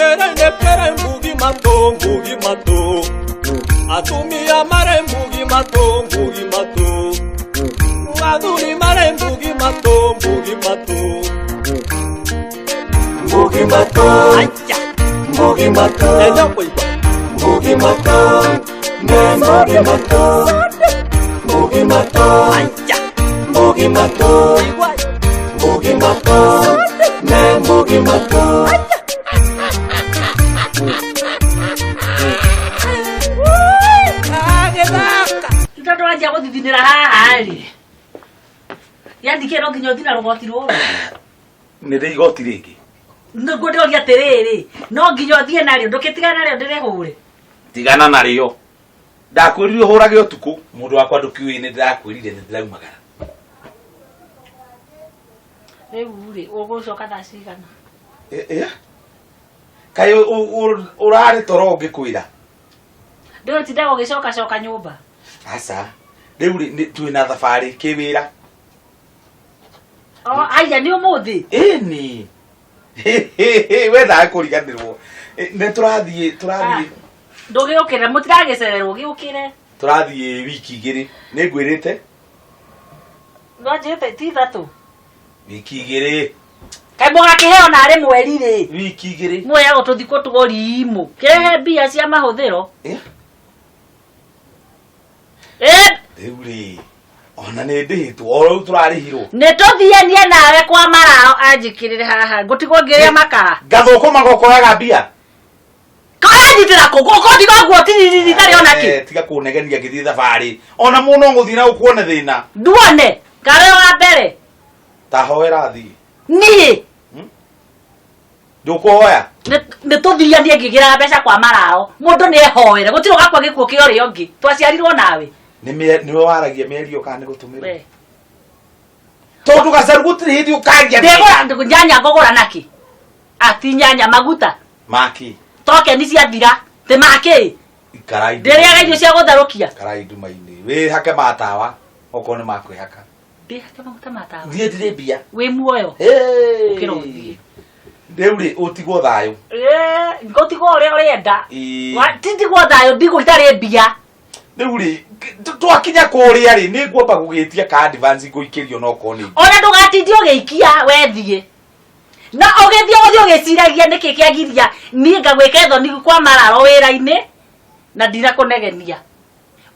Kere kere mugi mato mugi mato Atumia mare mugi mato mugi mato Athuri mare mugi mato mugi mato Mugi mato Mugi mato Mugi mato Ne mugi mato Mugi mato Mugi mato Mugi mato Ne mugi mato Tondå wanjia gå thithinä ra haha rä yandikä no nginya å thi na rå goti rå rå Nĩ rĩ igoti rĩngĩ? Nĩguo ndĩroria atĩrĩrĩ, no nginya ũthiĩ narĩo, ndũkĩtigana narĩo ndĩrĩhũre. Tigana narĩo. Ndakwĩrire ũhũrage ũtukũ. Mũndũ wakwa ndũkiũĩ nĩ ndĩrakwĩrire nĩ ndĩraumagara. Rĩu rĩ, ũgũcoka thaa cigana? Eh, eh? Kaĩ ũrarĩ toro ũngĩkwĩra? Ndĩrũtindaga ũgĩcokacoka nyũmba. Aca. Rĩu rĩ twĩna thabarĩ kĩwĩra. Oh, aya nĩ ũmũthĩ? Ĩni. We ndakũriganĩrwo. Nĩ tũrathiĩ tũrathiĩ. Ndũgĩũkĩre, mũtiragĩcererwo, gĩũkĩre. Tũrathiĩ wiki igĩrĩ. Nĩ ngwĩrĩte? Nwanjĩte ti ithatũ. Wiki igĩrĩ. Kaĩ mũgakĩheo narĩ mweri rĩ? Wiki igĩrĩ. Muoyagwo tũthiĩ kũtũgũrimũ. Kĩrehe mbia cia mahũthĩro. Eh? Rĩu rĩ, ona nĩ ndĩhĩtwo, o rĩu tũrarĩhirwo. Nĩ tũthianie nawe kwa marao anjĩkĩrĩre haha ngũtigwo ngĩrĩa makara. Ngathũkũma gũkoyaga mbia. Karanyitĩra kũ? Gũkũtiga ũguo tiririri itarĩ ona kĩ. Eh, tiga kũnegenia ngĩthiĩ thabarĩ. Ona mũno ngũthiĩ na ũkuone thĩna. Nduone karĩ wa mbere. Ta hoera thiĩ. Niĩ. Ndũkũhoya? Nĩ tũthianie ngĩgĩraga mbeca kwa marao. Mũndũ nĩ ehoere. Gũtirĩ ũgakua gĩkuũ kĩa ũrĩa ũngĩ. Twaciarirwo nawe. Nĩwe waragia mĩario kana nĩ gũtũmĩrwo? Tondũ gacaru gũtirĩ hĩndĩ ũkaria. Ndĩgũra nyanya ngũgũra nakĩ? Ati nyanya maguta. Maki. Tokeni ciathira. Tĩ makĩ? Ikarai. Ndĩrĩaga irio cia gũtherũkia. Ikarai nduma-inĩ. Wĩhake matawa okorwo nĩ makwĩhaka. Ndĩhake maguta ma tawa. Niĩ ndirĩ mbia. Wĩ muoyo. Ũkĩra ũthiĩ. Rĩu rĩ ũtigwo thayũ. Ngũtigwo ũrĩa ũrenda. Ti ndigwo thayũ ndigwo itarĩ mbia. Rĩu rĩ twakinya kũrĩa rĩ nĩ ngwamba gũgĩtia ka advance ngũikĩrio no korwo nĩ. Ona ndũgatindie ũgĩikia wethiĩ. Na ũgĩthiĩ ũthiĩ ũgĩciragia nĩkĩ kĩagiria niĩ ngagwĩka thoni kwa mararo wĩra-inĩ na ndinakũnegenia.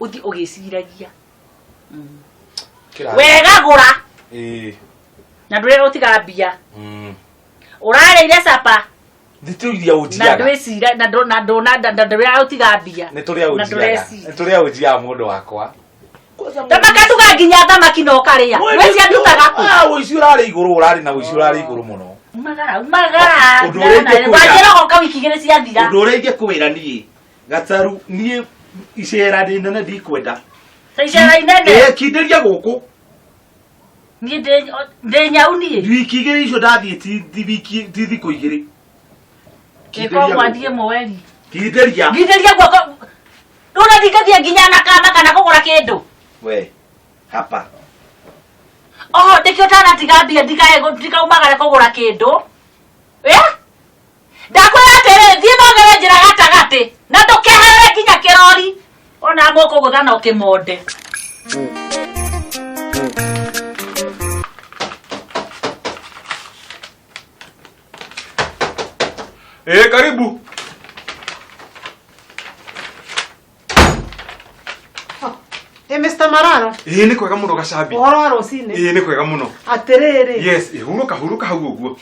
Ũthiĩ ũgĩciragia. Wega gũra. Na ndũrĩ ũtiga mbia. Ũrarĩire capa. Nĩ tũrĩa ũnjiaga. Na ndwĩcira na ndũ na ndũ na ndũrĩa ũtiga mbia. Nĩ tũrĩa ũnjiaga. Nĩ tũrĩa ũnjiaga mũndũ wakwa. Thamaka tuga nginya thamaki no ũkarĩa. Wĩcia ndutaga kũ? Ah, ũici ũrarĩ igũrũ ũrarĩ na ũici ũrarĩ igũrũ mũno. Umagara, umagara. Ũndũ ũrĩa ingĩkwĩra. Wanjĩra ũgoka wiki igĩrĩ ciathira. Ũndũ ũrĩa ingĩkwĩra niĩ Gacaru niĩ icera rĩnene ndikwenda. Ta icera inene? Ĩĩ kindĩria gũkũ. Niĩ ndĩ nyau niĩ. Wiki igĩrĩ icio ndathiĩ ti wiki ti thikũ igĩrĩ. Ĩko gwathiĩ mweri. Kindĩria. Kindĩria guoko. Rĩu na ndingĩthiĩ nginya na kama kana kũgũra kĩndũ. We hapa. Oho ndĩkĩo ũtanatiga mbia ndikaumagare kũgũra kĩndũ. Eh? Ndakwĩra atĩrĩ thiĩ na ũgere njĩra gatagatĩ na ndũkeherere nginya kĩrori ona mũkũgũtha na ũkĩmonde. Eh, karibu. Eh, Mr. Mararo. Ĩĩ nĩ kwega mũno Gacambi. Ũhoro wa rũcinĩ. Ĩĩ nĩ kwega mũno. Atĩrĩrĩ. Yes, ĩ hurũka hurũka hau ũguo.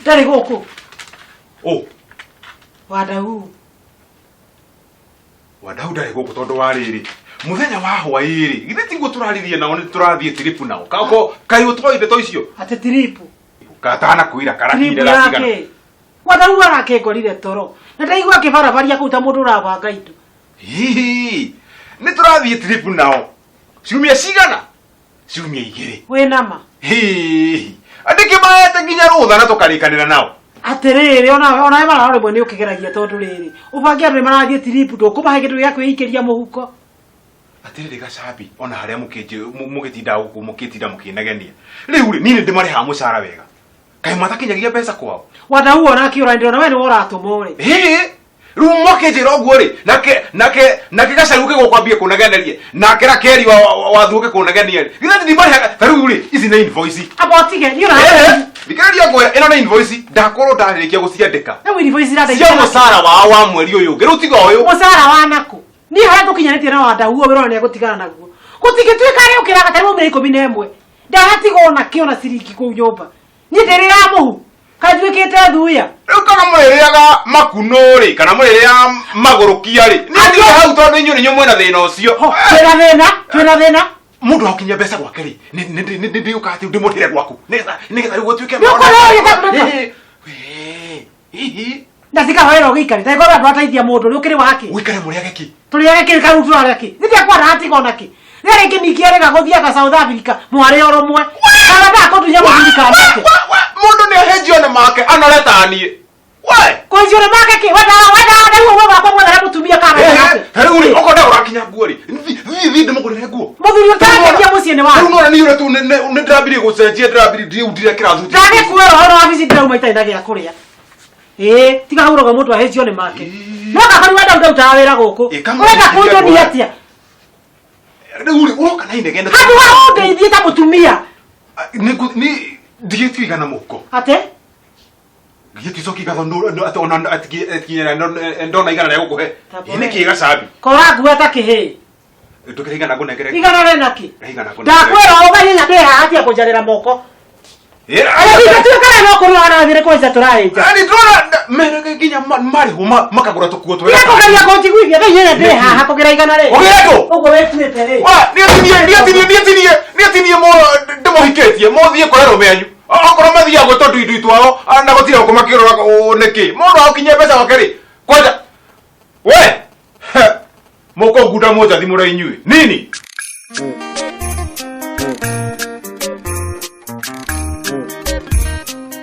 Ndarĩ gũkũ. Ũ. Wandau. Wandau ndarĩ gũkũ tondũ wa rĩrĩ. Mũthenya wa hwaĩ-rĩ, githĩ tiguo tũraririe nao nĩ tũrathiĩ tiripu nao. Kako kaĩ ũtoĩ ndeto icio? Atĩ tiripu. Gatanakwĩra karakire Tiripu gacigana. yake. Wandau arakĩngorire toro. Na ndaigua akĩbarabaria kũu ta mũndũ ũrabanga indo. Hihi. Nĩ tũrathiĩ tiripu nao. Ciumia cigana? Ciumia igĩrĩ. Wĩna ma? Hihi. Andĩkĩ maete nginya rũtha na tũkarĩkanĩra nao. Atĩrĩrĩ, onawe onawe mararo rĩmwe nĩ ũkĩgeragia tondũ rĩrĩ, ũbange andũ nĩ marathiĩ tiripu ndũkũmahe kĩndũ gĩa kwĩikĩria mũhuko. Atĩrĩrĩ Gacambi, ona harĩa mũgĩtinda gũkũ mũgĩtinda mũkĩnegenia. Rĩu rĩ, niĩ nĩ ndĩmarĩhaga mũcara wega. Kaĩ matakinyagia mbeca kwao? Wanda huo nake ũrandĩra na we nĩwe ũratũmwo rĩ. Ĩĩ, rĩu mwakĩnjĩra ũguo rĩ, nake nake nake gacaru ke gũkwambie kũnegenerie, nake rakeri wa wathuũke kũnegenia rĩ. Githĩ ndimarĩhaga ta rĩu rĩ, ici nĩ invoice. Amba ũtige niĩ ũra. Thikĩrĩria ngwĩre, ĩno nĩ invoice, ndakorwo ndarĩkia gũciandĩka. Rĩu invoice Cia irateithia. mũcara wao wa mweri ũyũ ũngĩ, rĩu tiga ũyũ. Mũcara wa nakũ? Niĩ harĩa tũkinyanĩtie na wanda huo wĩra nĩ egũtigana naguo. Gũtingĩtuĩka arĩ ũkĩraga tarĩ maumĩra 11. Ndanatigwo ona kĩ ona ciringi kũu nyũmba. Niĩ ndĩrĩaga mũhu. Kaĩ nduĩkĩte thuya. Rĩu kana mũrĩrĩaga makunũ rĩ, kana mũrĩrĩaga magũrũkia rĩ. Niĩ ndirĩ hau tondũ inyuĩ nĩ inyuĩ mwĩna thĩna ũcio. Ho, twĩna thĩna, twĩna thĩna. Mũndũ akinyia mbeca gwake rĩ, nĩ ndĩũkaga atĩ ndĩmũrĩre gwaku. Nĩgetha nĩgetha rĩu gũtuĩke Nĩ ũkũrĩra gũtuĩka. Hihi. Na cikahoera ũgĩikare. Ta ĩkorwo andũ ateithia mũndũ rĩ ũkĩrĩ wake. Ũikare mũrĩage kĩ? Tũrĩage kĩ kau tũrarĩa kĩ? Nĩ ndakwa ndatiga ona kĩ. Rĩrĩa rĩngĩ ningĩ erĩga gũthiaga South Africa mwarĩ o rũmwe. Kana ndakũtunya mũthuri kana nake. Mũndũ nĩ ahenjio nĩ make anore ta niĩ. We! Kũnjũra make kĩ? Wendaga wendaga rĩu ũmwe wakwa mwethera mũtumia kana nake. Ta rĩu rĩ, okorwo ndagũra kinya nguo rĩ, thiĩ thiĩ ndĩmũgũrĩre nguo. Mũthuri ũtarateithia mũciĩ nĩ Rĩu waku. nona niĩ ũrĩa tu nĩ ndĩrambirie gũcenjia ndĩrambirie rĩu ndirekĩra thuti. Ndagĩkuĩra ũhoro wa wabici ndĩrauma itarĩ na gĩa kũrĩa. Ĩĩ, tiga hau ũrauga mũndũ ahĩnjio nĩ make. No kaba rĩu wenda ũndautaga wĩra gũkũ. Ĩ, kama Ũrenda ũngĩteithia kũnjonia andũ atĩa? Rĩu rĩ, ũroka na inegene. Handũ ha ũndeithie ta mũtumia. Nĩ ndigĩtio igana mũhuko. Atĩ? Gĩtio icoki ngatho atĩ ona atikinyĩra ndona igana rĩa gũkũhe. Ta Ĩ nĩ kĩ gacabi? Kora nguo ta kĩhĩĩ. Ndũkĩre igana ngũnengere. Igana rĩna kĩ? Igana ngũnengere. Ndakwĩra ũgarie na ndĩra hatia kũnjarĩra moko. Ĩ, Arĩa no kũrũa na thĩrĩ kũhaica tũrahĩnja. Yaani ndĩrona merege nginya marĩhwo makagũra tũkuo twega. Tiga kũgeria kũnjiguithia thaa inyanya ndĩ haha kũgĩra igana rĩ. Ũgĩre ndũ? Ũguo wĩtuĩte rĩ. Wa, niĩ ti niĩ niĩ ti niĩ niĩ ti niĩ niĩ ti niĩ ndĩmũhikĩtie mũthiĩ kũrĩ arũme anyu. Okorwo mathiaga gwĩtwo ndui twao na gũtirĩ gũkũ makĩrora nĩkĩ. Mũndũ agũkinyia mbeca gwake rĩ, kwanja we mũkũngunda mũnjathimũre inyuĩ. Nini?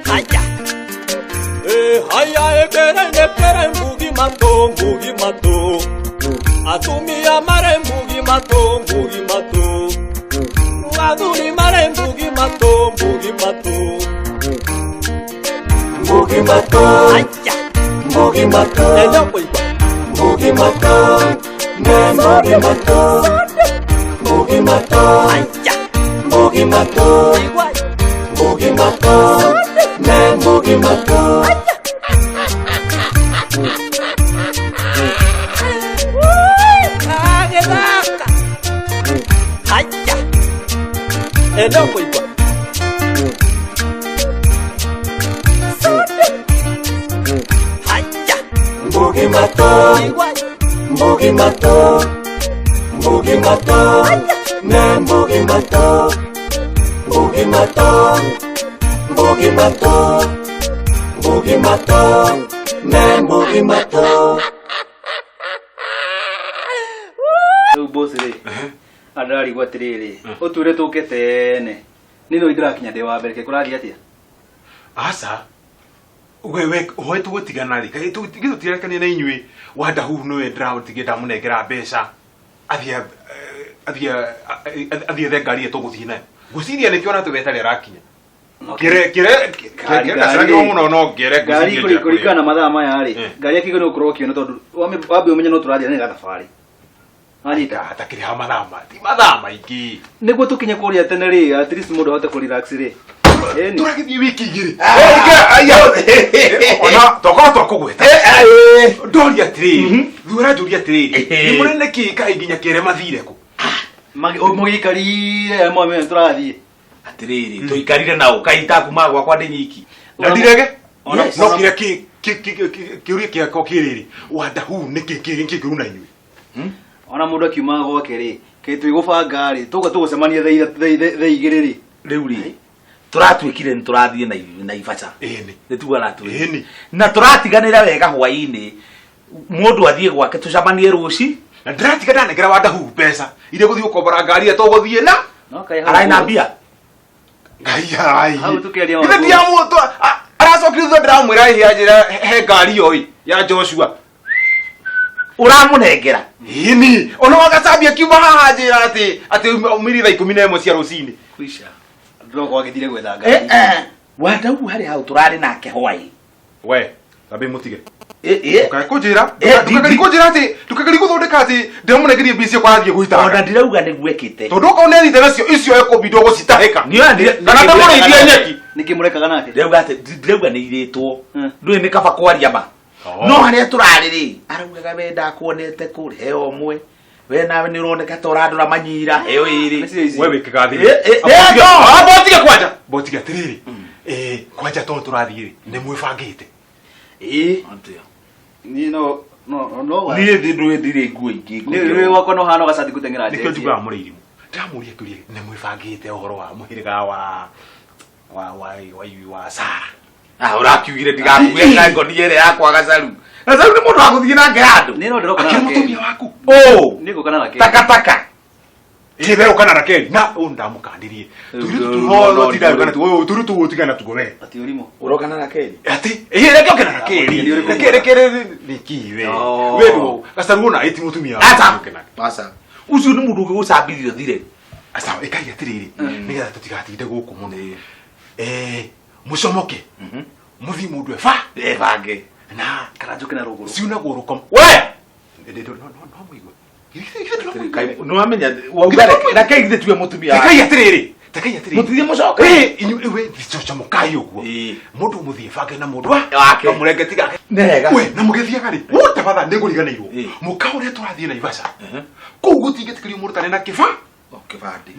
Haya. Haya ekere nekere mbugi mato mbugi mato. Atumia mare mbugi mato mbugi mato. Athuri mare mbugi mato mbugi mato. Mbugi mato. Haya. Mbugi mato. Eno kuigua. Mbugi mato. Ne mbugi mato. Mbugi mato. Haya. Mbugi mato. Igua. Mbugi mato. Ne mbugi mato. Agethaka. Haya. Eno kuigua. Haya. Mbugi mato. Igua. Mbugi mato. Mbugi mato. Ne mbugi mato. Mbugi mato. Mbugi mato. Mbugi mato. Ne mbugi mato. Rĩu boss rĩ, andararigwo atĩrĩrĩ, ũtwĩre tũke tene. Niĩ no ndĩrakinya ndĩ wa mbere, ke kũrathiĩ atĩa? Aca. We we hoe tũgũtigana rĩ, kaĩ tũtirekania na inyuĩ wanda huhu nĩwe ndĩratigire ndamũnengera mbeca. Athiĩ athiĩ athiĩ ethe ngari ĩrĩa tũgũthiĩ nayo. Ngwĩciria nĩkĩo ona atĩ wetarĩ arakinya. Kĩre kĩre Ngari- ndaceragĩrwo mũno no ngere Ngari ngwĩciria kũri- kũringana na mathaa maya rĩ, Eh. ngari ya kĩgo nĩ ũkorwo ũkĩona tondũ wambe ũmenye no tũrathiĩ na nĩ gathabarĩ. Wanyita? Atakĩrĩ ha mathaa ma ti mathaa maingĩ. Nĩguo tũkinye kũrĩa tene rĩ, at least mũndũ ahote kũ relax rĩ. Ĩni. Tũragĩthiĩ wiki igĩrĩ. Ona tokorwo twakũgweta. Ndoria atĩrĩrĩ, rĩu ũranjũria atĩrĩrĩ, nĩ mũrĩ nĩkĩ kaĩ nginya kĩre mathire kũ? Mũgĩikarire mwamenya tũrathiĩ. Atĩrĩrĩ, tũikarire nao kaĩ itakuma gwakwa ndĩ nyiki. Na ndirege? Yes. No kĩrĩa kĩũria kĩakwa kĩrĩrĩ, wanda hu nĩkĩ kĩngĩru na inyuĩ? Ona mũndũ akiuma gwake rĩ, kĩ twĩgũbanga rĩ, tũga tũgũcemania thaa igĩrĩ rĩ. Rĩu rĩ, tũratuĩkire nĩ tũrathiĩ Naibaca. Ĩni. Nĩ tuga ratwĩ. Ĩni. Na tũratiganĩra wega hwaĩ-inĩ. Mũndũ athiĩ gwake tũcemanie rũci. Na ndĩratiga ndanengera wanda hu mbeca iria gũthiĩ gũkombora ngari ĩrĩa tũgũthiĩ na No kaĩ hau- Ararĩ na mbia. Ngai ai. Hau tũkĩaria Ithe maũndũ. ndiamũ aracokire thutha ndĩramwĩra ĩhĩ anjĩra he ngari ĩyo ĩ ya Joshua. Ũramũnengera. Ĩni, ona wagacambia kiuma haha anjĩra atĩ atĩ aumire thaa 11 cia rũcinĩ. Kwisha. Ndĩroka wagĩthire gwetha ngari. Eh eh. Wandau harĩ hau tũrarĩ nake hwaĩ. We tambe mutige. Ĩ- ĩ. Ndũkae kũnjĩra. Eh, Ndũkagerie kũnjĩra atĩ ndũkagerie gũthondeka atĩ ndĩramũnengerie mbia icio kwarathiĩ Ona gwĩtanga. ndirauga nĩguo ekĩte. Tondũ okorwo nĩ athiĩte nacio icio ekũbindwo gũcitahĩka. Niĩ ndire- Kana ndĩmũrĩithie nyeki. Nĩkĩ mũrekaga nake? Ndĩrauga atĩ ndirauga nĩ irĩtwo. Mm. Ndũĩ nĩ kaba kwaria ma. Oh. No harĩa tũrarĩ rĩ, araugaga we ndakuonete kũrĩ heo ũmwe. We nawe nĩ ũroneka ta ũrandora manyira heo ĩrĩ. Nĩcio ici. We wĩ kĩgathĩ. Eh, eh, eh, no. Botige kwanja. Botige atĩrĩrĩ. Eh, kwanja tondũ tũrathiĩ rĩ, nĩ mwĩbangĩte. Ĩ. Niĩ no no no wa. Niĩ ndĩ ndirĩ nguo ingĩ. Niĩ rĩu wakwa no hana gacati gũteng'era Nĩkĩo njeci. njiguaga mũrĩ irimũ. Ndĩramũria kĩũria nĩ mwĩbangĩte ũhoro wa mũhĩrĩga wa wa wa wa wa Sara. Ah, ũrakiugire ndigakue na ngoni ĩrĩa yakwa gacaru. Gacaru nĩ mũndũ wa gũthiĩ nake handũ. Niĩ no ndĩroka na Akĩrĩ Rakeli. mũtumia waku. Ũ. Niĩ ngũka na Rakeli. Takataka. Ĩ we ũka na Rakeli. Na ũũ ndamũkandirie. Tũirĩtu Rĩu, tuothe no, tindaga no, na tuo. Tũirĩtu tũu tigana tuo we. Ati ũrimũ. Ũroka na Rakeli. Ati ĩ reke ũke na Rakeli. Nĩ ũrĩkũ Reke reke nĩkĩ we. Oh. We ndũ gacaru ona ĩti mũtumia waku Aca. ũke nake. Aca. Ũcio nĩ mũndũ ũngĩgũcambithia ũthire. Sawa, ĩkai atĩrĩrĩ nĩgetha tũtigatinde gũkũ mũno. Eh, mũcomoke. Mũthiĩ mũndũ eba Ebange. na Kana njũke na rũgũrũ. ciunagwo rũkomo. We! No no no mũigue. Nĩ wamenya wauga Rakeli githĩ tiwe mũtumia waku. Tekai atĩrĩrĩ. Tekai atĩrĩrĩ. Mũtithiĩ mũcoke. Ĩ, inyuĩ we cocomokai ũguo. Ĩ. Mũndũ mũthiĩ bange na mũndũ wa Wake. Mũrenge tigake. Nĩ wega. We, na mũgĩthiaga rĩ, ũtabatha nĩ ngũriganĩirwo. Ĩ. Mũka ũrĩa tũrathiĩ Naivasha. Kũu gũtingĩtĩkĩrio mũndũ ũtarĩ na kĩba. Kĩbandĩ.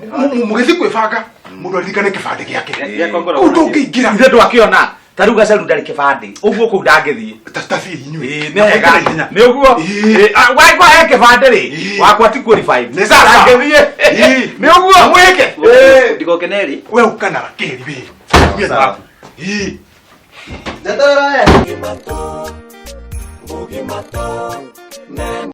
Mũgĩthiĩ kwĩbanga, mũndũ aririkane kĩbandĩ gĩake. Gĩakwa ngoragwo Kũu nakĩo. ndũngĩingĩra. Ithe ndwakĩona. Ta rĩu gacaru ndarĩ kĩbandĩ. Ũguo kũu ndangĩthiĩ. Tathiĩ inyuĩ. Ĩ, nĩ wega. Na ihenya. Nĩ ũguo. Ĩ. Ĩ, ah, wakwa he kĩbandĩ rĩ. Ĩ. Wakwa ti qualified. Nĩ sasa. Ndangĩthiĩ. Ĩ. Nĩ ũguo. Mwĩke. Ĩ. Ndigoke nerĩ. We ũka na Rakeli we. Mũtumia Sawa. waku. Ĩ. Njeterera we. Ngugi mato, ne